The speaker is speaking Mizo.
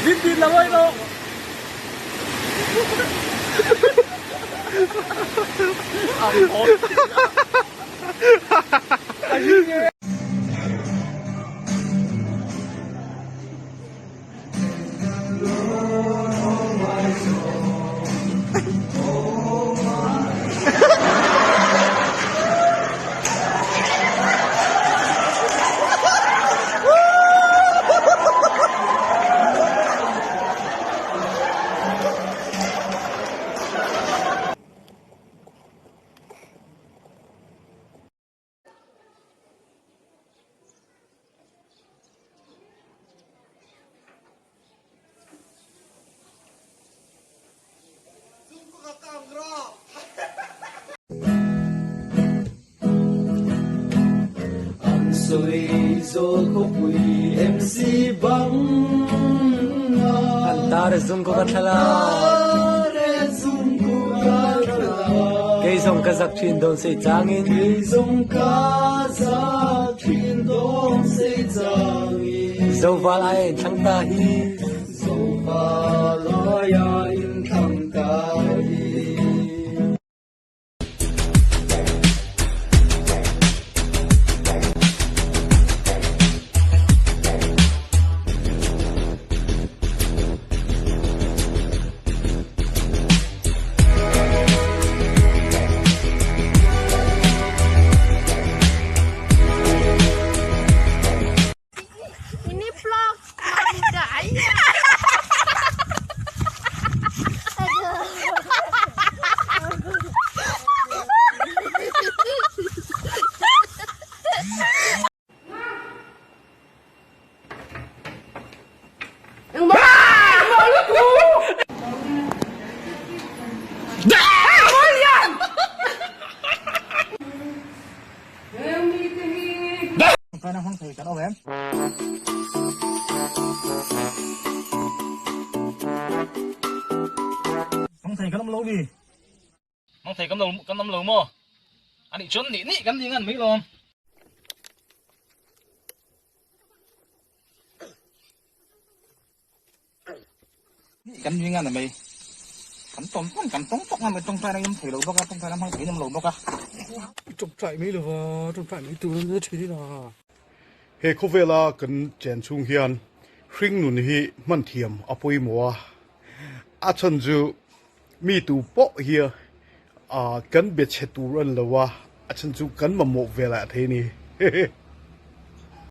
Min tin lo ai lo. Kei zong ka zak ṭhin dawn sei cangin. Zoval ai in thlang ta hi. Ini vlog guys. Mang thei kan lo kan awm lo maw? Anih chuan nih nih kan ding an mai lawm. Nih kan ding an mai. Kan tawm tawm kan tawng tawng mai tawngtai na awm thei lo bawk a tawngtai na hmang thei awm lo bawk a. Tawngtai mai lova tawngtai mai tur an thin ila. He khawvela kan chen chhung hian hring nun hi hman thiam a pawimawh a, a chhan chu Mi tu pawh hi kan be chhe tur a ni lo a, a chhan chu kan mamawh velah a thei a ni.